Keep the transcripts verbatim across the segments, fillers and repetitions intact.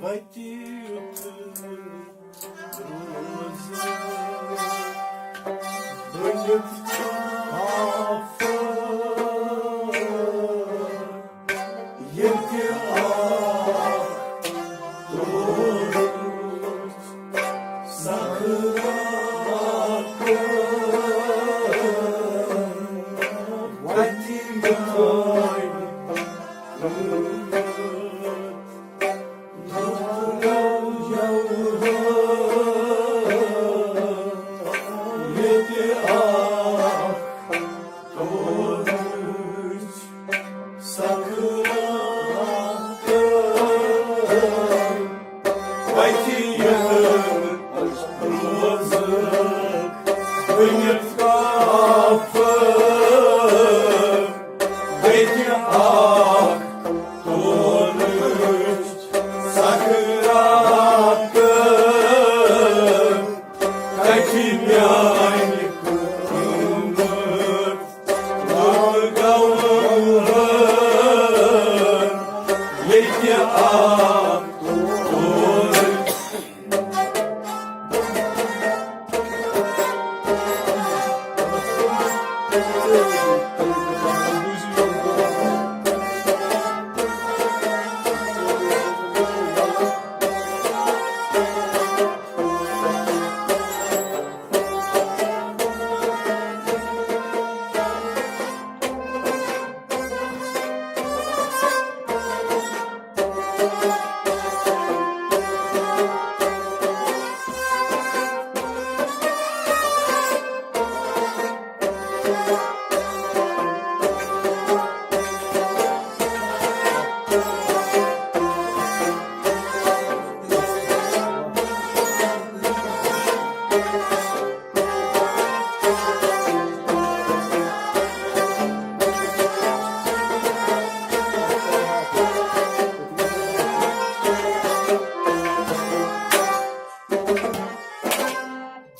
اَتہِ یُتھ روزٕ بٔنِتھ کافر، ییٚتہِ اکھ توڑ سکرات وتہِ میٲنۍ۔ ییٚتہِ اکھ توڑ سکرات وتہِ یِم روزٕ بٔنِتھ کافر، بیٚیہِ اکھ توڑ سکرات کتہِ میانہِ قۭمت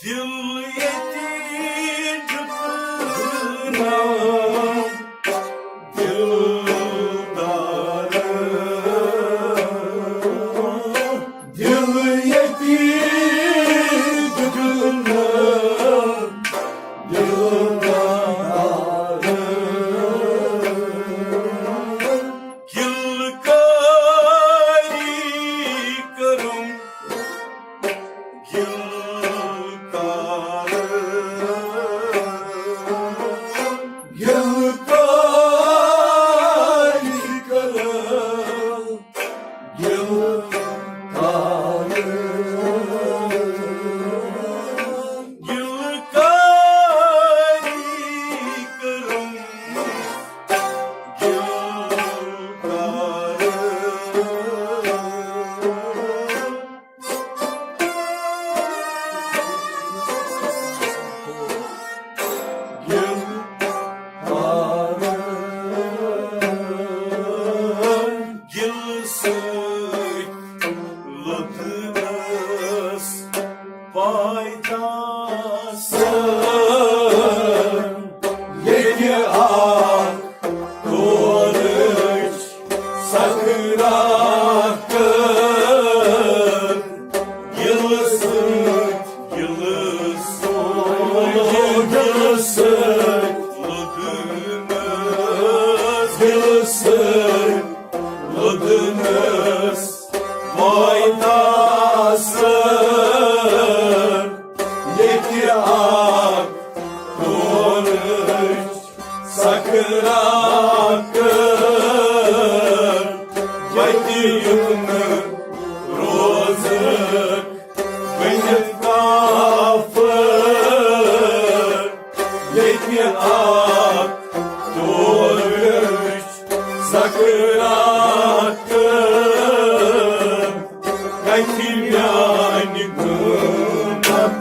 دل ییٚتہِ جُکھناو دلدار، دل ییٚتہِ جُکھناو دلدار۔ گِلہٕ کٲری کٔرٕم گِلہٕ کٲری کٔرٕم گِلہٕ کٲری کٔرٕم گِلہٕ کٲری۔ گِلہٕ سۭتۍ لوٚدنَس پایتاس ییٚتہِ اکھ تورٕچ سکرات۔ گِلہٕ سۭتۍ، گِلہٕ سۭتۍ، گِلہٕ سۭتۍ لوٚدنَس، گِلہٕ سۭتۍ لوٚدنَس پایتاس ییٚتہِ اکھ تورٕچ سکرات۔ ییٚتہِ یُتھ نہٕ روزٕ بٔنِتھ کافر، ییٚتہِ اکھ تورٕچ سکرات۔ کتہِ میانہِ قۭمت۔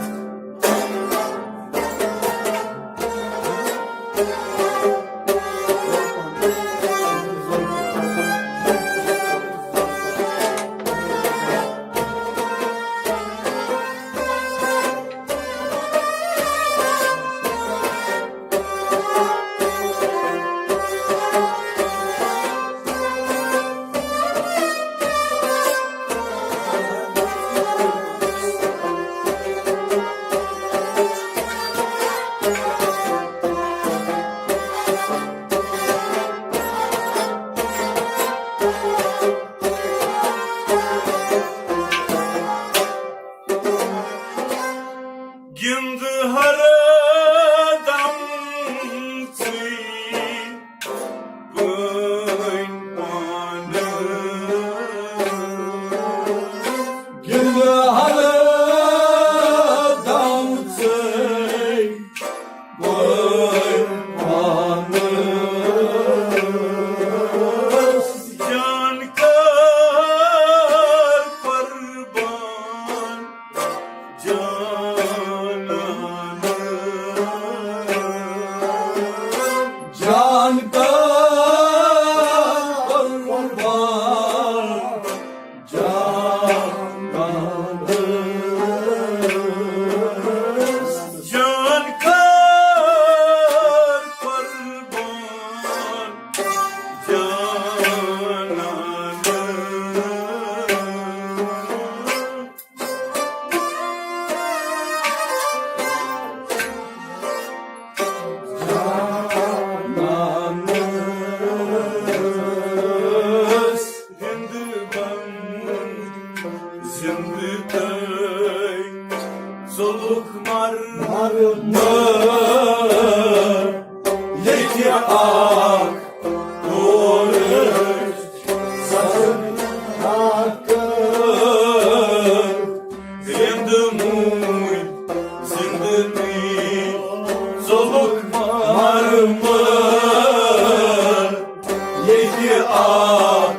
ییٚتہِ اکھ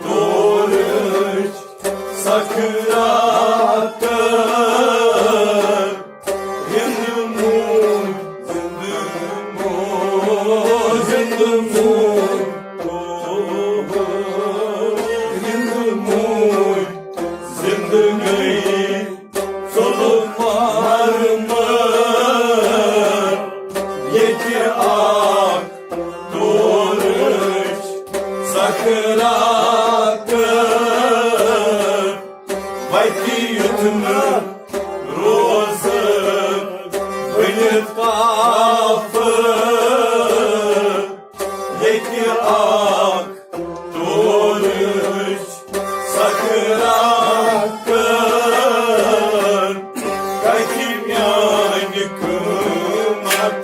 تورٕچ سکرات۔ زِندٕ موٗدۍ، زِندٕ موٗدۍ، زِندٕ موٗدۍ، او، زِندٕ موٗدۍ، زِندٕ گٔے ژوٚلُم مرمر۔ ییٚتہِ اکھ تورٕچ سکرات۔ وَتہِ یُتھ نہٕ روزٕ بٔنِتھ کافر۔ ییٚتہِ اکھ تورٕچ سکرات۔ کَتہِ میٛانہِ قۭمت؟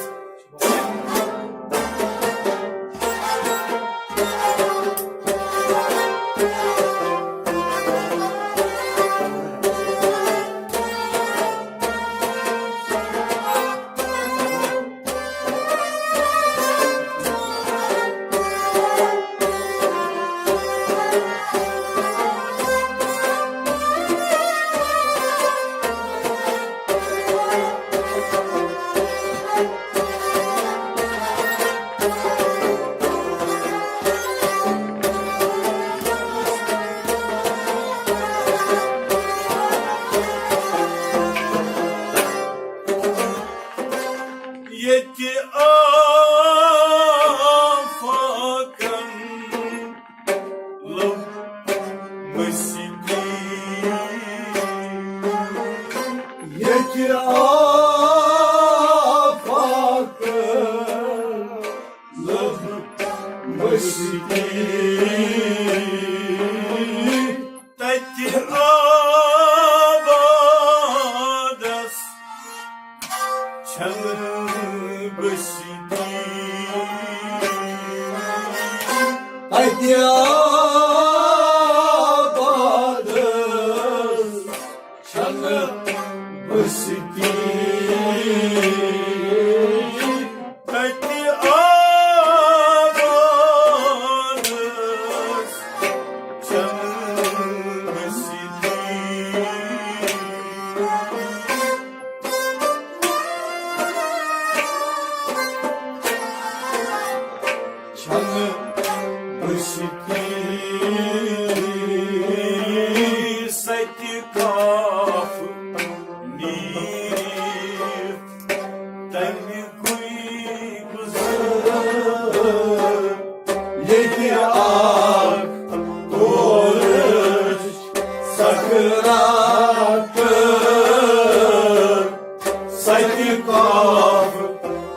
ییٚتہِ آفاقن لوٚب مسیتی۔ ییٚتہِ آفاقن لوٚب مسیتی۔ تَتہِ آبادس چھَنہٕ بسیتی۔ تَتہِ آبادس چھَنہٕ بسیتی۔ تَتہِ آبادس چھَنہٕ بسیتی۔ چھَنہٕ بسیتی۔ سَتہِ کاف نیٖرِتھ تَمہِ کُے گُزر۔ ییٚتہِ اکھ تورٕچ سکرات۔ سَتہِ کاف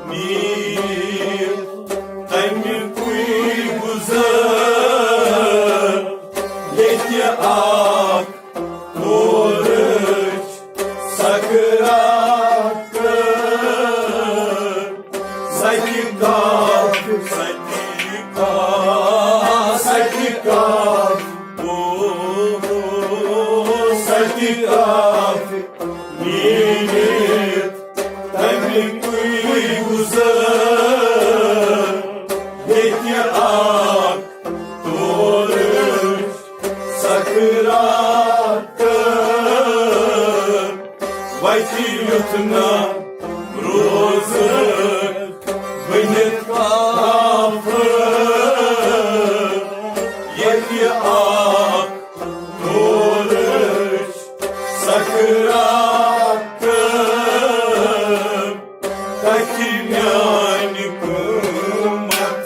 نیٖرِتھ تَمہِ کُے گُزر۔ ییٚتہِ اکھ تورٕچ سکرات۔ سَتہِ کاف، سَتہِ کاف، سَتہِ کاف، او، سَتہِ کاف نیٖرِتھ تَمہِ کُے گُزر۔ ییٚتہِ اکھ تورٕچ سکرات۔ وَتہِ یُتھ نہٕ روزٕ بٔنِتھ کافر۔ ییٚتہِ اکھ تورٕچ سکرات۔ کَتہِ میٛانہِ قۭمت؟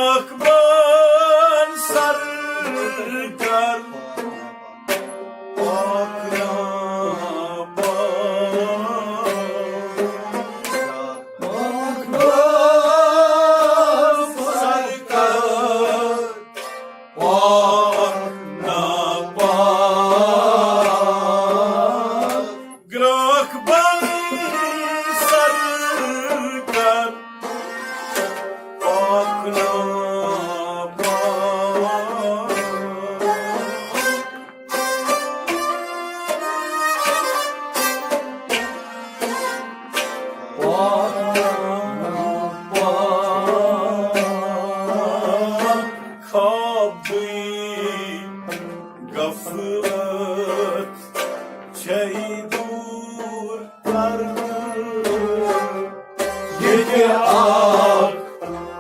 اکبر سرکار، اکبر سرکار، پاک نا پاک، گراکھ بند سرکار، پاک نا پاک۔ خوابٕے غفلت چھے دوٗر کرنہٕ۔ ییٚتہِ اکھ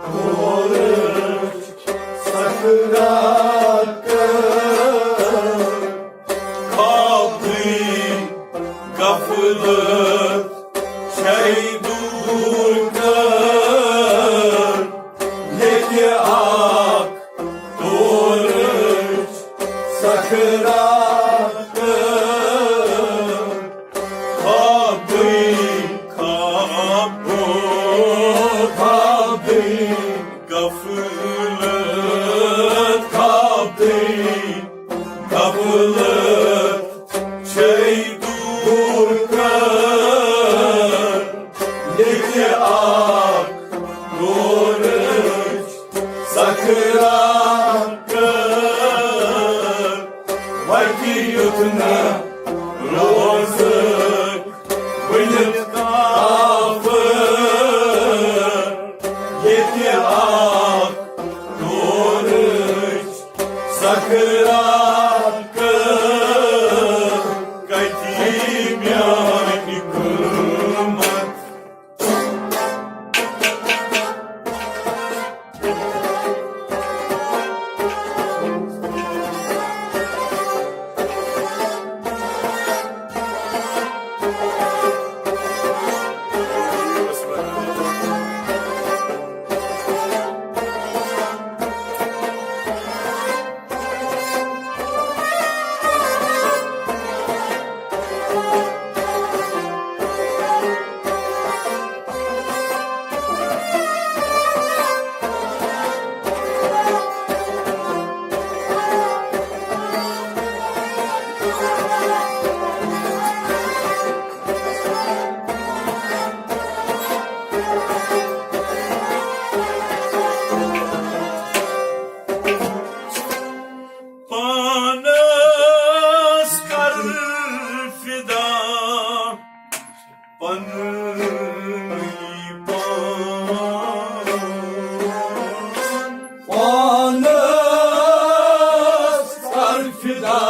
کورٕچ سکرات کٔر۔ خوابٕے غفلت چھے دوٗر کٔر۔ ییٚتہِ اکھ کورٕچ سکرات کٔر۔ خوابٕے، خوابٕے، خوابٕے، غفلت، خوابٕے، غفلت چھے دوٗر کر۔ ییٚتہِ اکھ کورٕچ سکرات کٔر۔ وتہِ یُتھ نہٕ روزٕ ؤنِتھ کافر۔ ییٚتہِ اکھ کورٕچ سکرات کٔر۔ کتہِ میانہِ قۭمت؟ پانس کر فدا پننُے پان۔ پانس کر فدا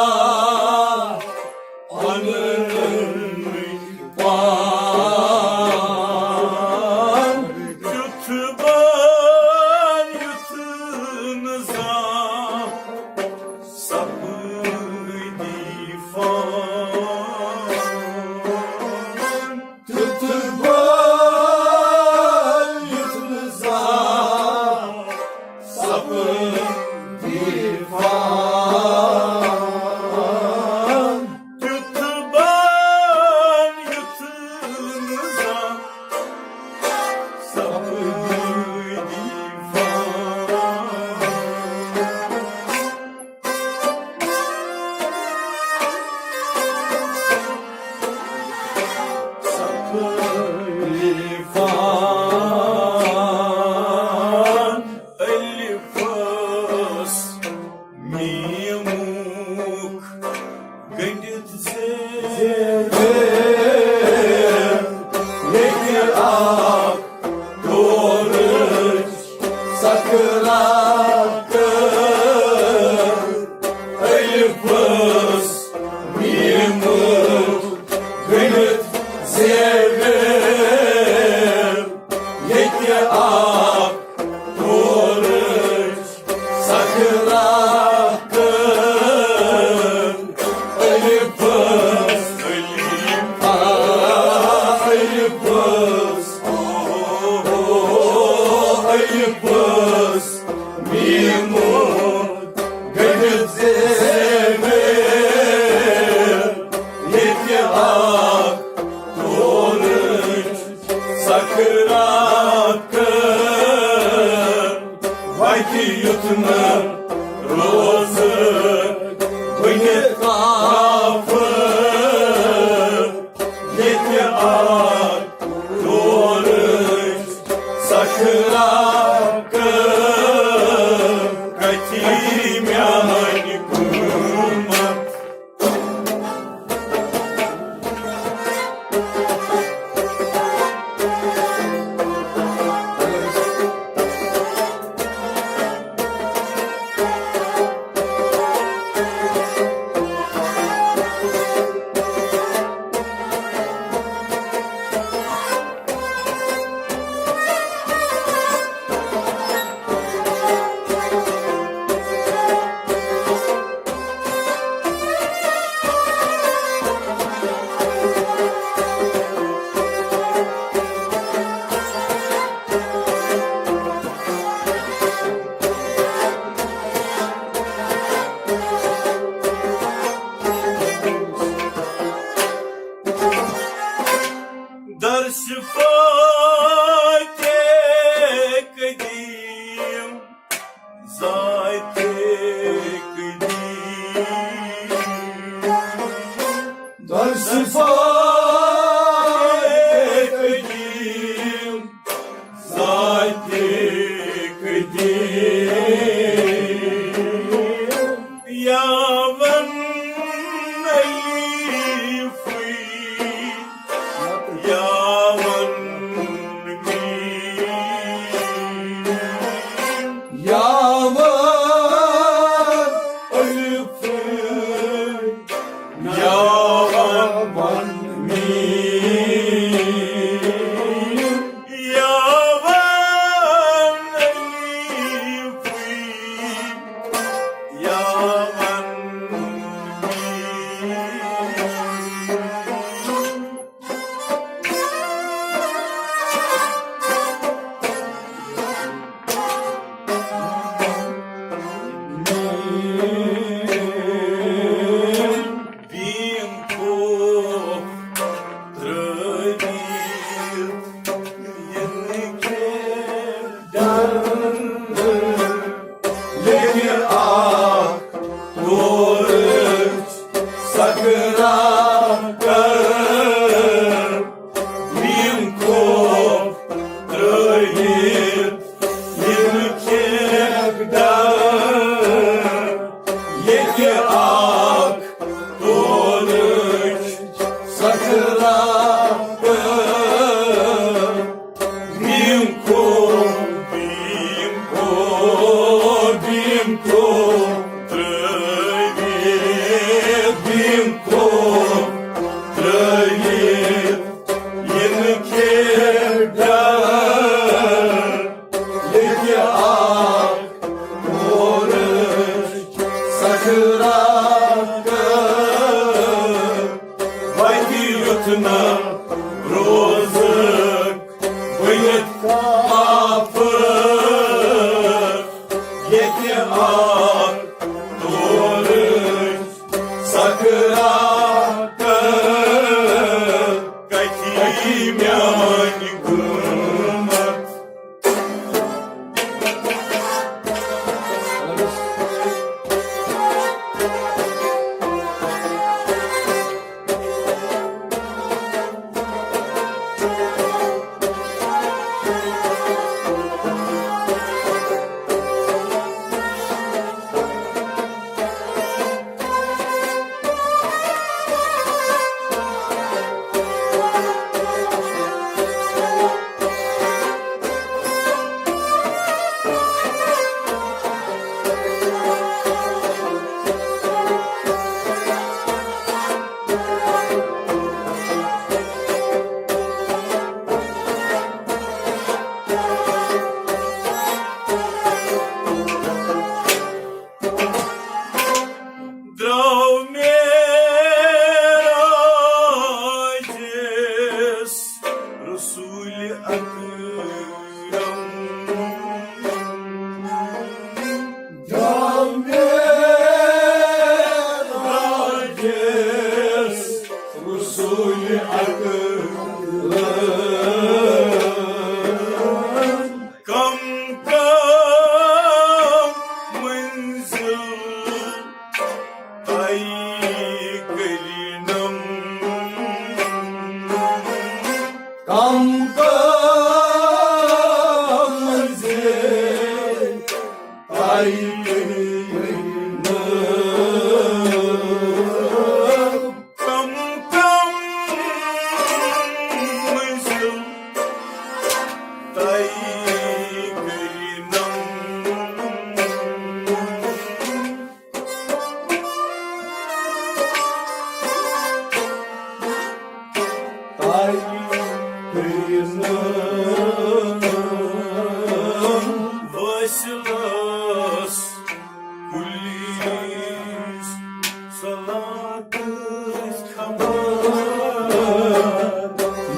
پننُے پان۔ تیُتھ بن یُتھ نہٕ زانٛہہ سپدی فان۔ تیُتھ بن یُتھ نہٕ زانٛہہ سپدی فان۔ تیُتھ بن یُتھ نہٕ زانٛہہ سپدی فان۔ سپدی فان۔ الفس میمُک گٔنٛڈِتھ زیوِ۔ ییٚتہِ اکھ کورٕچ سکرات کٔر۔ الفس میمُک گٔنٛڈِتھ زیوِ۔ ییٚتہِ اکھ کورٕچ سکرات کٔر۔ الفس، الفس، الفس، الفس۔ یُتھ نہٕ روزٕ بٔنِتھ کافر، ییٚتہِ اکھ دورٕچ سکرات کتھی میانہِ قۭمت۔ درس فاتح قدیم، ذات قدیم۔ درس فاتح قدیم، ذات قدیم۔ یا ون علی فی، یا ون میم۔ یا ون الف، یا ون میم۔ یا ون الف، یا ون میم۔ بیم کو ترٲوِتھ یِنہٕ کینٛہہ ڈر۔ لیکن اکھ دورٕچ سکرات کر، یِم خوف ترٲوِتھ یِم کھیٚکھ ڈر۔ ییٚتہِ اکھ دورٕچ سکرات کر، بیم کو، بیم کو، بیم کو ترٲوِتھ، بیم کو ترٲوِتھ یِنہٕ کھیٚکھ ڈر۔ ییٚتہِ اکھ دورٕچ سکرات کر، وتہِ یُتھ نہٕ روزٕ بٔنِتھ کافر۔ ییٚتہِ اکھ دورٕچ سکرات کر، کتھی میانہِ قۭمت۔ کم کم مٔنٛزِم طے کٔرِنم۔ طے کٔرِنم۔ وٲصِلس کُلِس صلاتٕچ خبر۔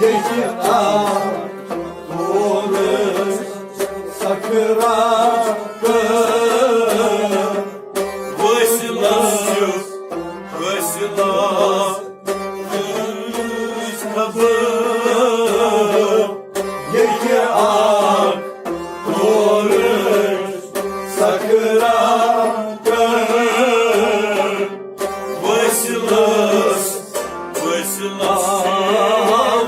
ییٚتہِ اکھ کورُس سکرات۔ وٲصِلس چھُ، وٲصِلس خبر۔ ییٚتہِ اکھ کورُس سکرات۔ وٲصِلس، وٲصِلس،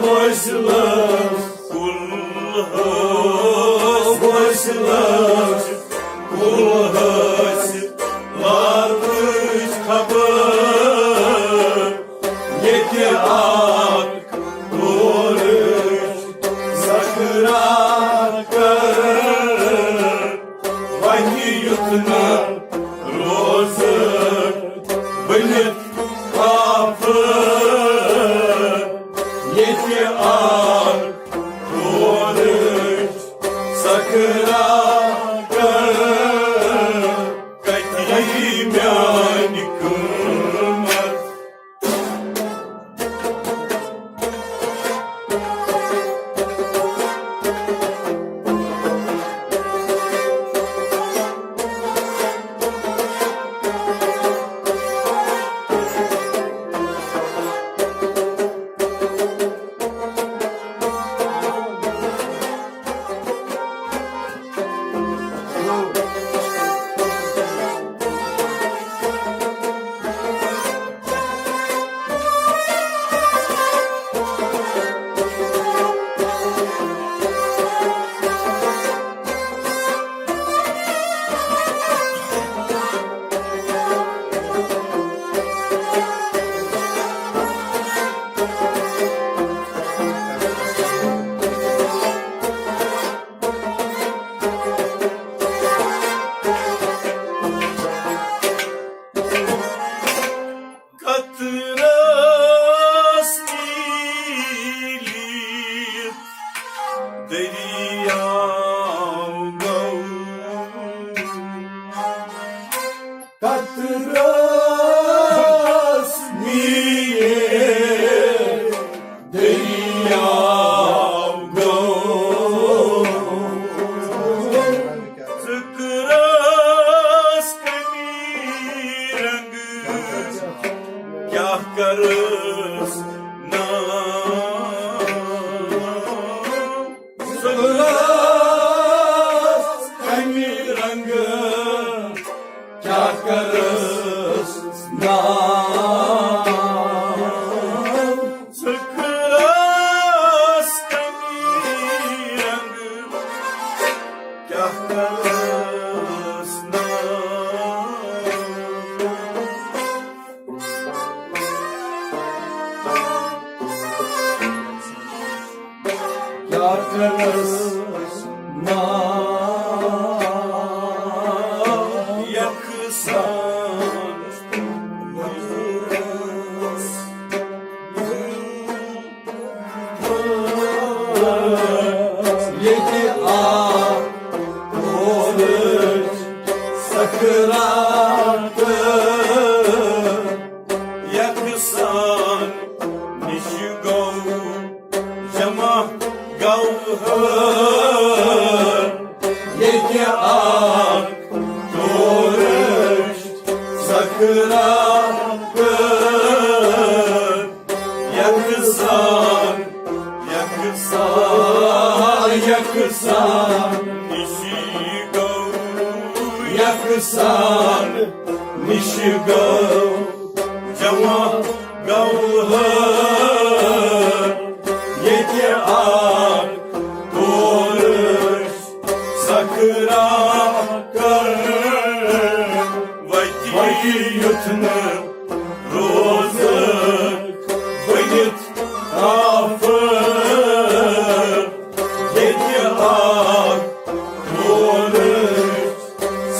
وٲصِلس، کُلہس، وٲصِلس، کُلہس لاتٕچ خبر۔ ییٚتہِ اکھ کورُس سکرات۔ وۄنۍ یُتھ نہٕ روزٕ بٔنِتھ آفر۔ ییٚتہِ اکھ کورُس سکرات۔ کتہِ یی میانہِ قۭمت؟ قطرس میٖلِتھ دٔریاو گوٚو۔ قطرس میٖلِتھ دٔریاو گوٚو۔ ژٕ کٔرٕس کمی رنٛگہٕ، کیٛاہ کٔرٕس ناو؟ ژٕ کٔرٕس کمی رنٛگہٕ، کیٛاہ کٔرٕس ناو؟ ژٕ کٔرٕس کمی رنٛگہٕ، کیٛاہ کٔرٕس ناو؟ کیٛاہ کٔرٕس ناو؟ یکسان ییٚتہِ آو کورُس سکرات۔ یکسان نِش گوٚو جمع گوہر۔ ییٚتہِ اکھ کورُس سکرات۔ یکسان، یکسان، یکسان نِش گوٚو، یکسان نِش گوٚو جمع گوہر۔ ییٚتہِ اکھ کورُس سکرات۔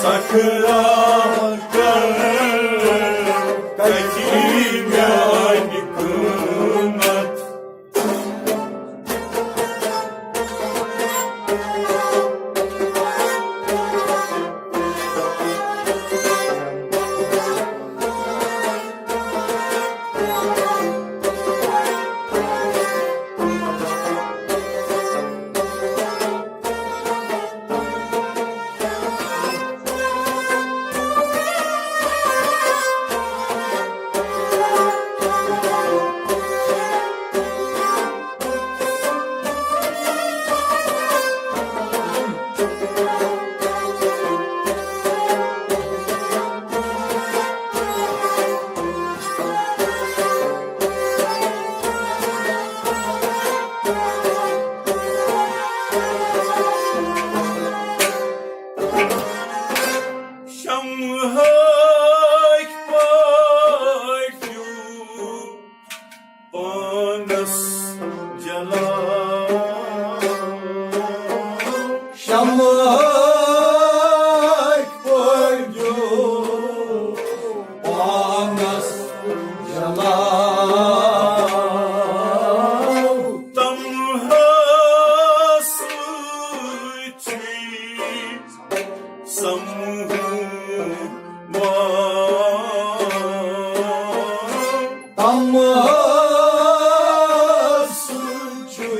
سکرا کر کتی میانہِ قۭمت۔ شمہٕکۍ پٲٹھۍ پانس جلاو۔ شمہٕکۍ پٲٹھۍ پانس جلاو۔ تمہس سۭتۍ چھُے سمہٕ ہُہ ماو۔ تمہس سۭتۍ چھُے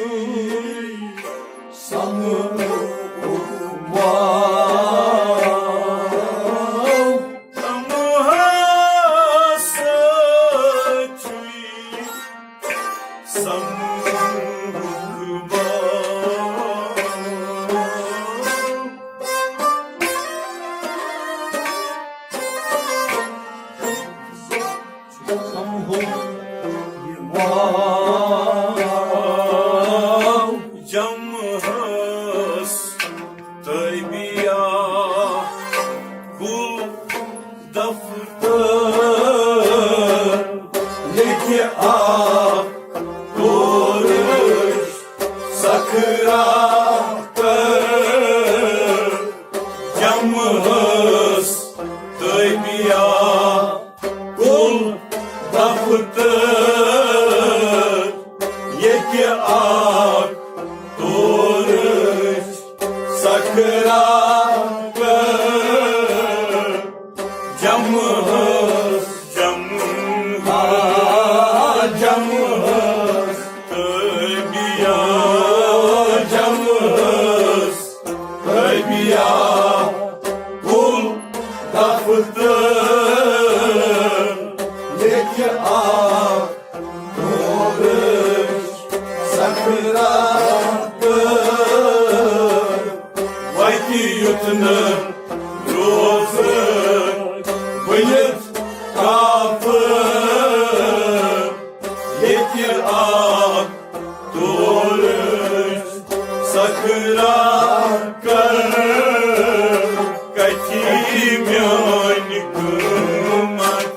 سمہٕ ہُہ ماو۔ تمہس سۭتۍ چھُے سمہٕ ہُہ ماو۔ جمہس تٲبیہ کُل دفتر لیکھِ اکھ کورٕچ سکرا کر۔ جمہس تٲبیہ کُل دفتر ییٚتہِ اکھ تورٕچ سکرا کر۔ جمہس، جمہس، جمہس، تٲبیہ، جمہس، تٲبیہ، کُل دفتر، ییٚتہِ اکھ دورٕچ سکرا کر۔ وتہِ یُتھ نہٕ روزٕ ؤلِتھ کافر۔ ییٚتہِ اکھ دورٕچ سکرا کر۔ کتھی میٲنۍ قۭمت۔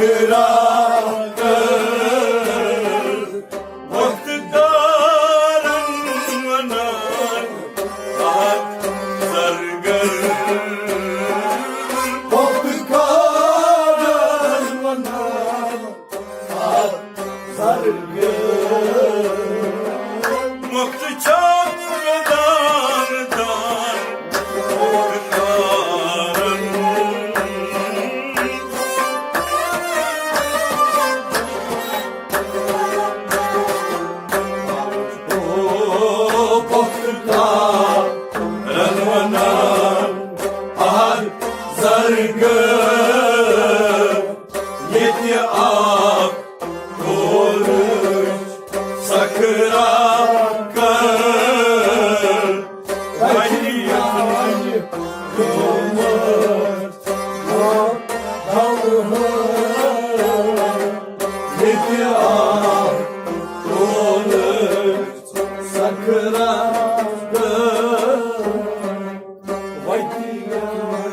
کرا کر، وقت کارن ونان اکھ زرگر۔ وقت کارن ونان اکھ زرگر۔ وقت چھا دان دان وقت کارن۔ او وقت کارن ونان اکھ زرگر۔ ییٚتہِ اکھ کورُچ سکرات کر۔ وَتہِ یَتھ گوٚمُت۔ ییٚتہِ اکھ کورُچ سکرات کر۔ وَتہِ یَتھ